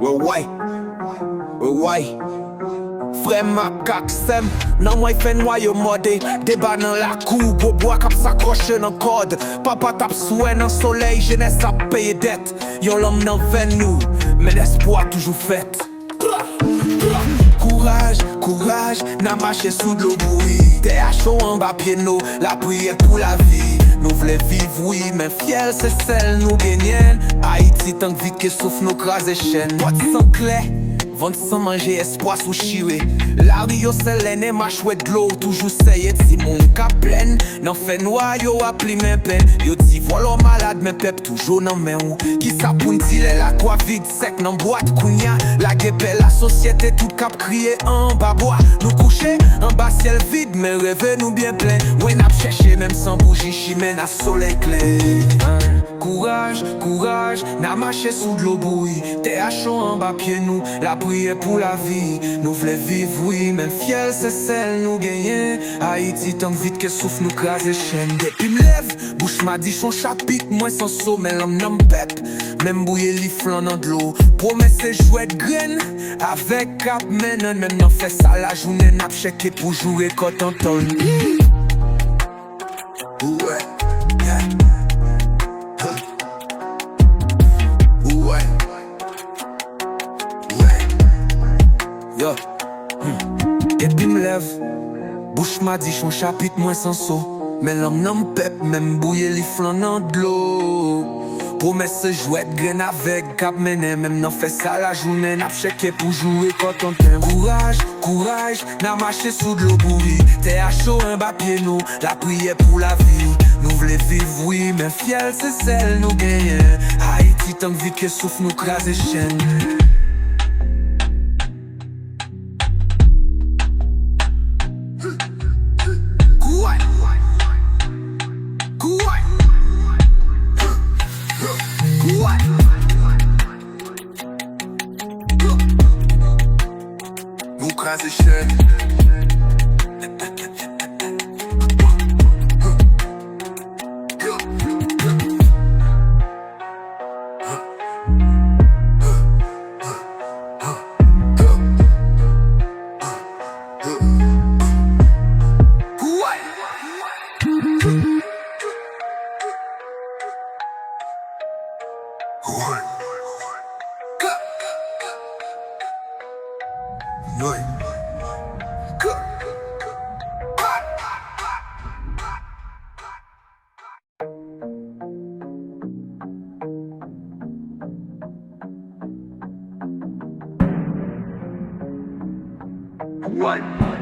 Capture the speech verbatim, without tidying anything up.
Weway, weway. Frè m ak ak sè m, nan mwen fè nwa yo mòde. Deba nan lakou, gwo bwa k ap sakòche nan kòd. Papa t ap swè nan solèy, jenès ap peye dèt. Yon lanm nan venn nou, men lespwa toujou fèt. Kouraj, kouraj, n a mache sou dlo bouyi. Tè a cho anba pye nou, lapriyè pou lavi. Nou vle viv wi, men fyèl se sèl nou genyen. Ayiti tank vit ke souf nou kraze chèn. Pòt san klè, vant san manje, espwa sou chire. Lari yo sèlène, machwè dlo toujou sèye. Timoun k ap plenn nan fènwa, yo ap limen pen. Yo di vòlò malad, men pèp toujou nan men w. Kisa pou n di lè lakwa vid sèk nan bwat kounya? Lage pè lasosyete, tout k ap kriye anba bwa. Nou kouche anba syèl vid, men reve nou byen plen. Wi, n ap chèche menm san bouji, chimen n a solèy klè. Kouraj, kouraj, n a mache sou dlo bouyi. Tè a cho anba pye nou, lapriyè pou lavi. Nou vle viv wi, men fyèl se sèl nou genyen. Ayiti tank vit ke souf nou kraze chèn. Depi m lève, bouch madichon chapit mwen san so, men lanm nan m pèp, men m bouye li flan nan dlo. Pwomès se jwèt grenn avèk k ap mennen, menm nan fè sa lajounen n ap chèke pou jou rekòt an tòn. Wè. Wè. Yo. Hmm. Depi m lève, bouch madichon chapit mwen san so, men lanm nan m pèp, men m bouye li flan nan dlo. Pwomès se jwèt grenn avèg k ap mennen, menm nan fè sa lajounen n ap chèke pou jou rekòt an pen. Kouraj, kouraj, n a mache sou dlo bouyi. Tè a cho anba pye nou, lapriyè pou lavi. Nou vle viv wi, men fyèl se sèl nou genyen. Ayiti tank vit ke souf nou kraze chèn. Kouway. Kouway. Kouway. Nou kraze chèn. What?